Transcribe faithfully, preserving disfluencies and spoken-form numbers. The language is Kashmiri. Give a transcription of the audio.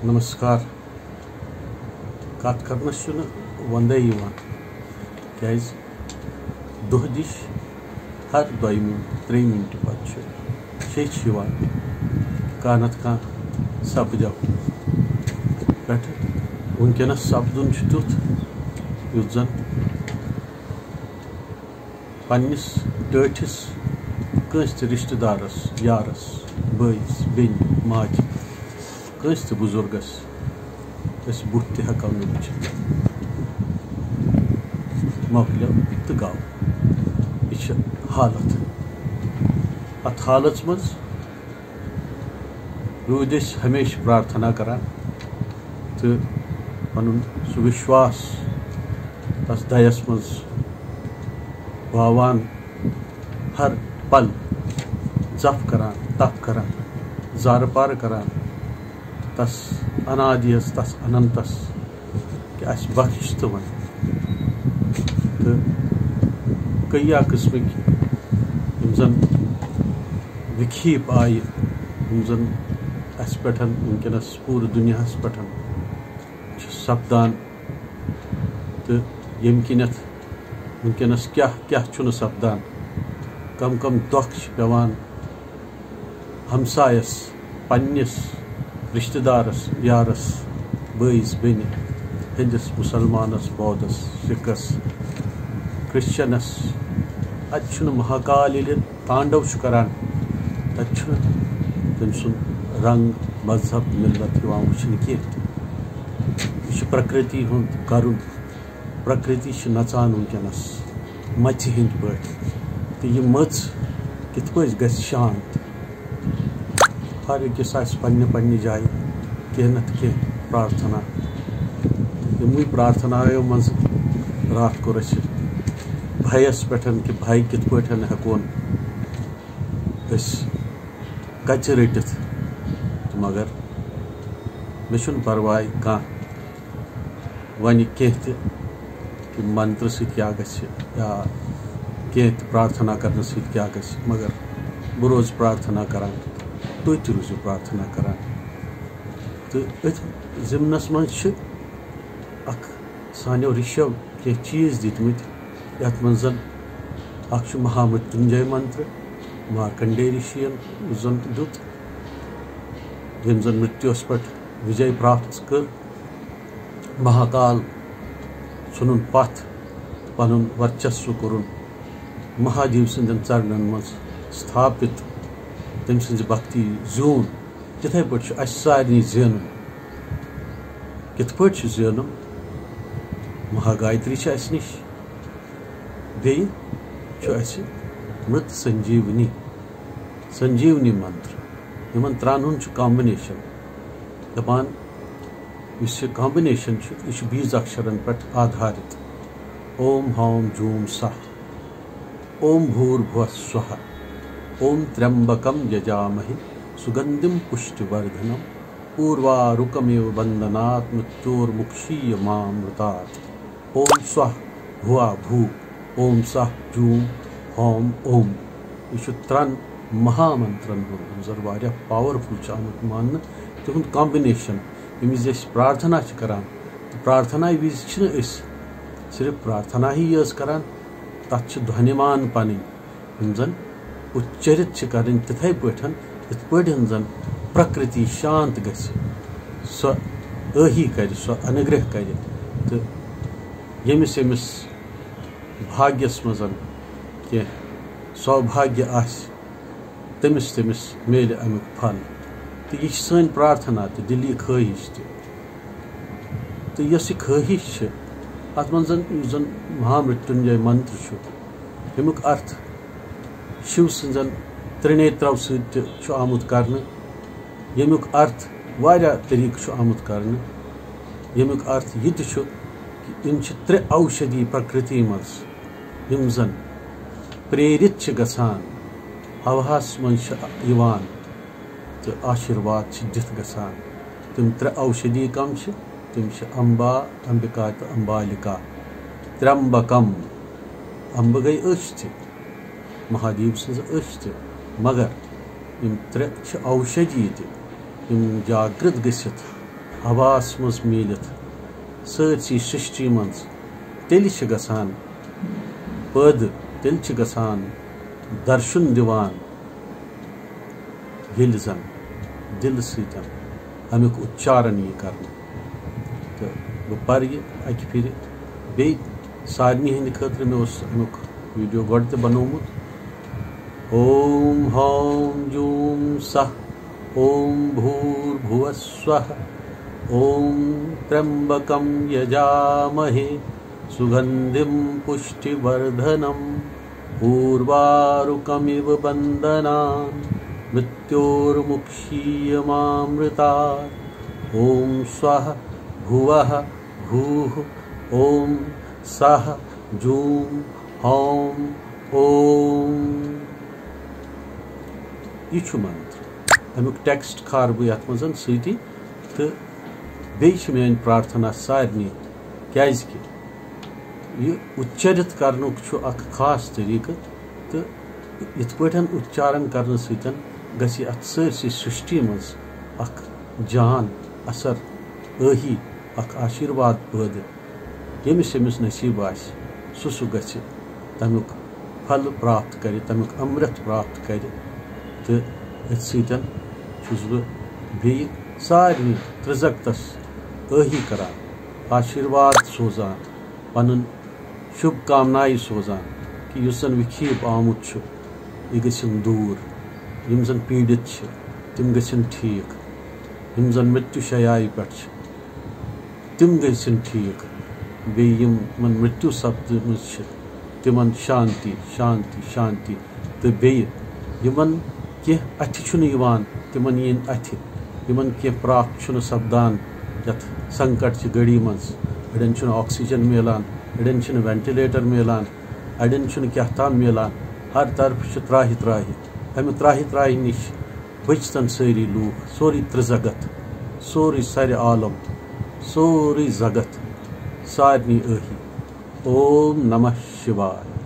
نمسکار۔ کتھ کرنس چھُنہٕ وندے یِوان، کیازِ دۄہ دِش ہر دۄیہِ مِنٹہِ، ترٛیٚیہِ مِنٹہِ پتہٕ چھُ شیٚچھ یِوان کانٛہہ نتہٕ کانٛہہ سپدیو پٮ۪ٹھٕ۔ وٕنکیٚنس سپدُن چھُ تیُتھ، یُتھ زن پننِس ٹٲٹھِس کٲنٛسہِ تہِ رشتہٕ دارس، یارس، بٲیِس، بیٚنہِ، ماجہِ، کٲنٛسہِ تہِ بُزرگس أسۍ بُتھ تہِ ہٮ۪کو نہٕ وٕچھِتھ۔ مۄکلیو تہٕ گوٚو۔ یہِ چھِ حالت۔ اتھ حالژ منٛز روٗدۍ أسۍ ہمیشہِ پرارتھنا کران تہٕ پنُن سُہ وشواس تس دَیَس منٛز باوان، ہر پل زپھ کران، تپ کران، زارٕ پارٕ کران، تس انادیس، تس اننتس، کہِ اسہِ بخش تہٕ وۄنۍ۔ تہٕ کیا قٕسمٕکۍ یِم زن وِکھیٖپ آیہِ، یِم زن اسہِ پٮ۪ٹھ وٕنکیٚنس پوٗرٕ دُنیاہس پٮ۪ٹھ چھِ سپدان، تہٕ ییٚمہِ کِنٮ۪تھ وٕنکیٚنس کیٛاہ کیٛاہ چھُنہٕ سپدان، کم کم دۄکھ چھِ پٮ۪وان ہمسایس، پننِس رشتہٕ دارس، یارس، بٲیِس، بیٚنہِ ہٕنٛدِس، مسلمانس، بودس، سکس، کرسچنس۔ اتہِ چھُنہٕ مہاکال ییٚلہِ تانڈو چھُ کران، تتہِ چھُنہٕ تٔمۍ سُنٛد رنگ، مذہب، ملت یِوان وٕچھنہٕ کینٛہہ۔ یہِ چھُ پرکرتی ہُنٛد کرُن۔ پرکرتی چھِ نژان وٕنکیٚنس مژِ ہٕنٛدۍ پٲٹھۍ، تہٕ یہِ مٔژ کِتھ پٲٹھۍ گژھِ شانت؟ ہر أکِس آسہِ پننہِ پننہِ جایہِ کینٛہہ نتہٕ کینٛہہ پرارتھنا۔ یِموٕے پرارتھنایو منٛز راتھ کوٚر اَسہِ بھایَس پٮ۪ٹھ کہِ بھاے کِتھ پٲٹھۍ ہٮ۪کون أسۍ کَچہِ رٔٹِتھ، تہٕ مگر مےٚ چھُنہٕ پرواے کانٛہہ وَنہِ کینٛہہ تہِ، کہِ منترٕ سۭتۍ کیٛاہ گژھِ یا کینٛہہ تہِ پرارتھنا کرنہٕ سۭتۍ کیٛاہ گژھِ، مگر بہٕ روزٕ پرارتھنا کران، تُہۍ تہِ روٗزِو پرارتھنا کران۔ تہٕ أتھۍ ضِمنَس منٛز چھِ اکھ سانیو رِشیو کینٛہہ چیٖز دِتمٕتۍ، یَتھ منٛز زَن اکھ چھُ مہامرتیُنجے منتر، مارکنڈے رِشیَن یُس زَن دیُت، ییٚمۍ زَن مرتیوس پٮ۪ٹھ وِجے پراپت کٔر، مہاکال ژھُنُن پتھ، پنُن ورچسو کوٚرُن مہادیو سٕنٛدٮ۪ن چرنن منٛز ستھاپت، تٔمۍ سٕنٛزِ بھکتی زیوٗن۔ تِتھے پٲٹھۍ چھُ اَسہِ سارنٕے زینُن۔ کِتھ پٲٹھۍ چھُ زینُن؟ مہاگایتری چھِ اَسہِ نِش، بیٚیہِ چھُ اَسہِ مرت سنجیونی، سنجیونی منتر۔ یِمن ترٛٮ۪ن ہُنٛد چھُ کامبِنیشن۔ دَپان، یُس یہِ کامبِنیشن چھُ، یہِ چھُ بیٖج اکشرن پٮ۪ٹھ آدھارِت۔ اوم ہوم جوم سہ، اوم بھور بھوس سوہ، اوم ترمبکم یجامہے، سُگندھم پُشٹی وردھنم، اُروارکمیو بندھنات، مرتیور مکشیہ مامرتات۔ اوم سوہ بھوا بھو، اوم سہ جوم ہوم اوم۔ یہِ چھُ ترٛٮ۪ن مہامنترن ہُنٛد، یِم زَن واریاہ پاورفل چھِ آمٕتۍ ماننہٕ، تِہُنٛد کامبِنیشن۔ ییٚمہِ وِزِ أسۍ پرارتھنا چھِ کران، تہٕ پرارتھنا وِزِ چھِنہٕ أسۍ صرف پرارتھنا ہی یٲژ کران، تَتھ چھِ دھونِمان پَنٕنۍ، یِم زَن اُچرِت چھِ کرٕنۍ تِتھے پٲٹھۍ، یِتھ پٲٹھۍ زَن پرکرتی شانت گژھِ، سۄ ٲہی کرِ، سۄ انُگرہ کرِ۔ تہٕ ییٚمِس ییٚمِس بھاگیس منٛز کینٛہہ سوبھاگیہ آسہِ، تٔمِس تٔمِس میلہِ اَمیُک پھل۔ تہٕ یہِ چھِ سٲنۍ پرارتھنا تہٕ دِلی خٲہِش تہِ۔ تہٕ یۄس یہِ خٲہِش چھِ، اَتھ منٛز یُس زَن مہامرتیُنجے منتر چھُ، اَمیُک ارتھ شِو سٕنٛزن ترٛنیترو سۭتۍ تہِ چھُ آمُت کرنہٕ، ییٚمیُک ارتھ واریاہ طریٖقہٕ چھُ آمُت کرنہٕ، ییٚمیُک ارتھ یہِ تہِ چھُ کہِ یِم چھِ ترٛےٚ اوشدھی پرکرتی منٛز، یِم زَن پریرِت چھِ گژھان، ہوہَس منٛز چھِ یِوان تہٕ آشیٖرواد چھِ دِتھ گژھان۔ تِم ترٛےٚ اوشدھی کم چھِ؟ تِم چھِ امبا، امبِکا تہٕ امبالِکا۔ ترٛمبکم، امبہٕ گٔے أچھ تہِ، مہادیو سٕنٛز أچھ تہِ، مگر یِم ترٛےٚ چھِ اوشدھی تہِ، یِم جاگرت گٔژھِتھ آواز منٛز میٖلِتھ سٲرسٕے سرٛشٹی منٛز تیٚلہِ چھِ گژھان پٲدٕ، تیٚلہِ چھِ گژھان درشُن دِوان، ییٚلہِ زن دِلہٕ سۭتۍ اَمیُک اُچارن یی کرنہٕ۔ تہٕ بہٕ پرٕ یہِ اَکہِ پھِرِ بیٚیہِ سارنٕے ہٕنٛدِ خٲطرٕ۔ مےٚ اوس اَمیُک ویٖڈیو گۄڈٕ تہِ بنوومُت۔ اوم ہاں جوم سہ، اوم بھور بھوس سوہ، اوم ترمبکم یجامہے، سگندھم پشٹی وردھنم، اورواروکمیو بندھنان، مرتیورمکشییمامرتات۔ اوم سوہ بھوہ بھوہ، اوم سہ جوم ہوم اوم۔ یہِ چھُ منتر، اَمیُک ٹیکسٹ کھار بہٕ یَتھ منٛز سۭتی، تہٕ بیٚیہِ چھِ میٲنۍ پرارتھنا سارنٕے، کیازِ کہِ یہِ اُچرِت کرنُک چھُ اکھ خاص طریقہٕ، تہٕ یِتھ پٲٹھۍ اُچارن کرنہٕ سۭتۍ گژھِ اتھ سٲرسٕے سرٛشٹی منٛز اکھ جان اثر، ٲہی اکھ آشیرواد پٲدٕ۔ ییٚمِس ییٚمِس نصیٖب آسہِ، سُہ سُہ گژھِ تمیُک پھل پراپت کرِ، تمیُک امرت پراپت کرِ۔ تہٕ أتھۍ سۭتۍ چھُس بہٕ بیٚیہِ سارنٕے ترٛزگتس ٲہی کران، آشیرواد سوزان، پنُن شُبھ کامنایہِ سوزان کہِ یُس زن وِکھیپ آمُت چھُ، یہِ گٔژھِن دوٗر۔ یِم زن پیٖڑِت چھِ، تِم گٔژھِن ٹھیٖک۔ یِم زن مِرتیو شیایہِ پٮ۪ٹھ چھِ، تِم گٔژھِن ٹھیٖک۔ بیٚیہِ یِمن مِرتیو سپدمٕژ چھِ، تِمن شانتی، شانتی، شانتی۔ تہٕ بیٚیہِ یِمن کینٛہہ اَتھِ چھُنہٕ یِوان، تِمن یِن اَتھِ۔ یِمن کینٛہہ پراپت چھُنہٕ سپدان یَتھ سنکٹ چہِ گھڑی منٛز۔ اَڑٮ۪ن چھُنہٕ آکسیجن میلان، اَڑٮ۪ن چھُنہٕ وینٹیلیٹر میلان، اَڑٮ۪ن چھُنہٕ کیٛاہ تام میلان۔ ہر طرفہٕ چھُ تراہہِ تراہہِ۔ اَمہِ تراہہِ تراہہِ نِش بٔچتن سٲری لوٗکھ، سورُے ترٛزگت، سورُے سرِ عالم، سورُے زگت، سارنٕے ٲہی۔ اوم نمہ شِوایہ۔